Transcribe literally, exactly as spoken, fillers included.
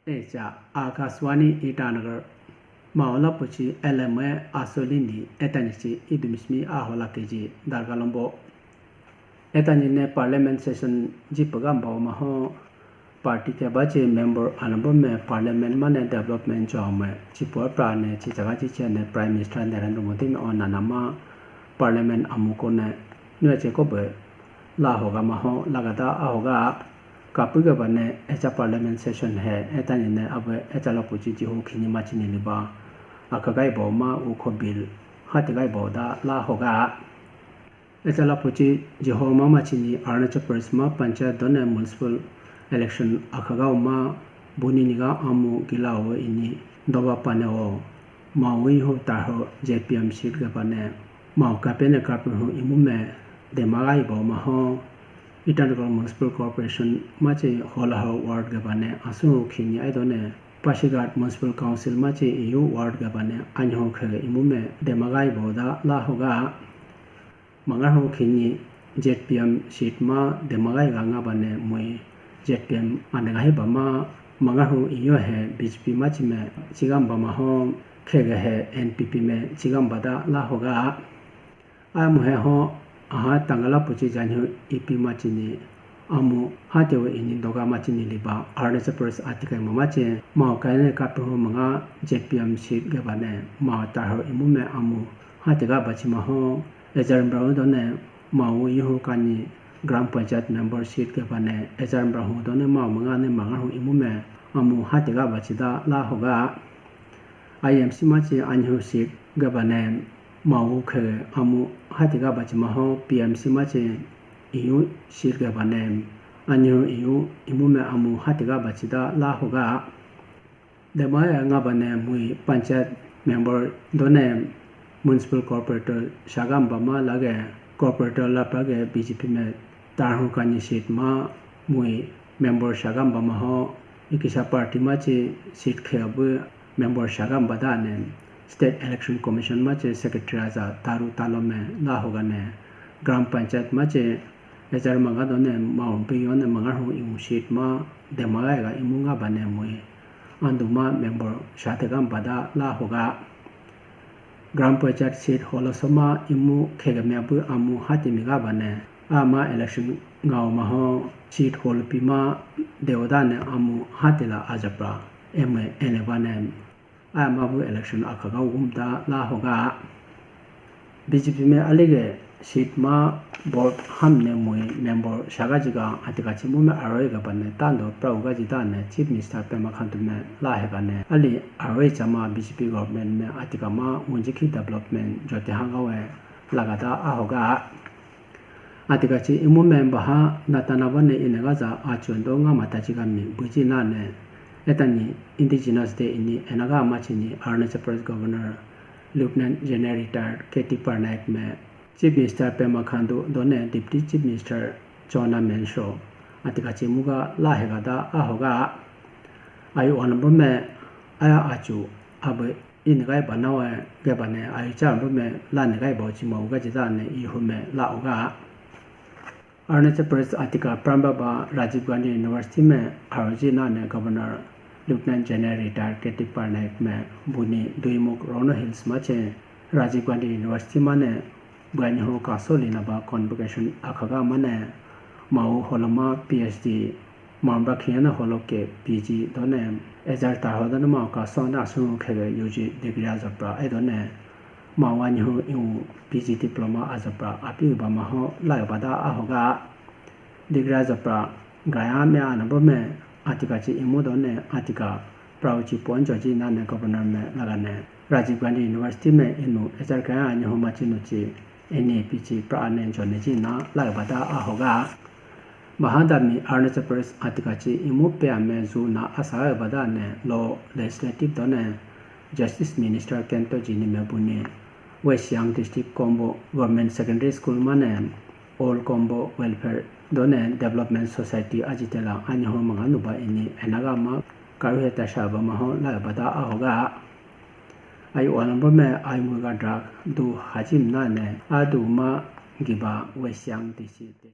Echa Akashvani Itanagar. Maola puchi L M A asoli ni etani chi idumismi ahola keji dargalombo. Etani ne parliament session jipaga mbao maho party keba chi member anambo me parliament mane development jo me chipor pra ne chi jaga chi che ne Prime Minister Narendra Modi me ona nama parliament amuko ne nue che ko be la hoga maho lagada ahoga. Kapu ga bane echa parliament session he etani ne abe echa la puchi jiho khini machini liba. Akagai bo ma ukho bill hati gai bo da la hoga. Echa la puchi jiho ma machini Arunachal Pradesh ma panchayat done municipal election akhaga ma buni niga amu gila o ini doba pane o. Mawi ho taho J P M seat ga bane. Mau kapene kapu ho imu me demagai bo ma ho. Itanagar Municipal Corporation machi hola ho ward ga bane asu khini aidone Pasighat Municipal Council machi iyu ward ga bane anyo khe imu me demagai bo da la hoga. Mangahu khini Z P M seat ma demagai ga nga bane mui Z P M ane ga he ba ma mangahu iyo he B J P ma chi me chigam ba ma ho khe ga he N P P me chigam ba da la hoga. Amu he ho aha tangala puchi janhu ipi machini amu hate we ini doga machini liba Arunachal Pradesh atikai mama che mao kaine kapu ho manga Z P M seat ga bane mao taho imu me amu hate ga bachi ma ho ejar mbra done mao yuhu kani Gram Panchayat member seat ga bane ejar mbra ho done mao manga ne manga ho imu me amu hate ga bachi da la hoga. I M C machi anyu seat ga bane mau khe amu hati ga bachi ma ho P M C machi iyu seat ga bane anyu iyu imu me amu hati ga bachi da la hoga. Dema ya nga bane mui panchayat member done municipal corporator shagam ba ma lage corporator la pa ge B J P me tarhu kani seat ma mui member shagam ba ma ho ikisa party machi seat khe abu member shagam ba da ne State Election Commission machi secretary aja taru talo me la hoga ne Gram Panchayat machi ejar manga done mau biyo ne manga hu imu seat ma dema ga imu nga bane mui andu ma member shate gam ba da la hoga. Gram Panchayat seat holo soma imu khega me abu amu hati mi ga bane ama election ngao ma ho seat holo pi ma deoda ne amu hati la ajapra eme ele bane ama bu election akhaga umda la hoga. B J P me alige seat ma board ham ne mui member shaga jiga atika chimu me aroi ga bane tando prau ga jida ne Chief Minister Pema Khandu me la he ga ne ali aroi chama B J P government me atika ma unji khi development jote hanga we lagada ahoga. Atika chi imu me baha natana bane inaga ja achundo nga mata chiga mi buji na ne etani Indigenous Day ini enaga machini Arunachal Pradesh Governor Lieutenant General Retired K T Parnaik me Chief Minister Pema Khandu done Deputy Chief Minister Chowna Mensho atika chimuga la hegada ahoga. Ayu onambo me aya achu abe inigai banawa gebane ayu cha ambo me la nigai bo chima uga jida ne ihu me la uga. Arunachal Pradesh atika pramba ba Rajiv Gandhi University me aroji na ne Governor Lieutenant General Retired K T Parnaik me buni duimuk Rono Hills mache Rajiv Gandhi University mane bwani ho kaso lina ba convocation akhaga mane mau holoma P H D mambra khiyana holo ke P G done ejar ta ho done mau kaso na asu khege U G degree ajapra e done mau ani ho iu P G diploma ajapra api ba ma ho lai ba da ahoga. Digra jopra gaya me ana bo me atika chi imu do ne atika prau chi pon jo ji na ne governor me laga ne Rajiv Gandhi University me inu ejar kaya ani homa chi nu chi N A P chi pra ne jo ne ji na laga bada ahoga. Mahadami Arunachal Pradesh atika chi imu pe ame ju na asa bada ne lo legislative do ne Justice Minister Kento ji ni me bu ni West Siang District Kombo Government Secondary School mane All Kombo Welfare done Development Society ajitela anyi ho manga nuba ini enaga ma karu he tasha ba ma ho la bada ahoga. Ayu onambo me ayu muga drug du hajim na ne adu ma giba West Siang D C te.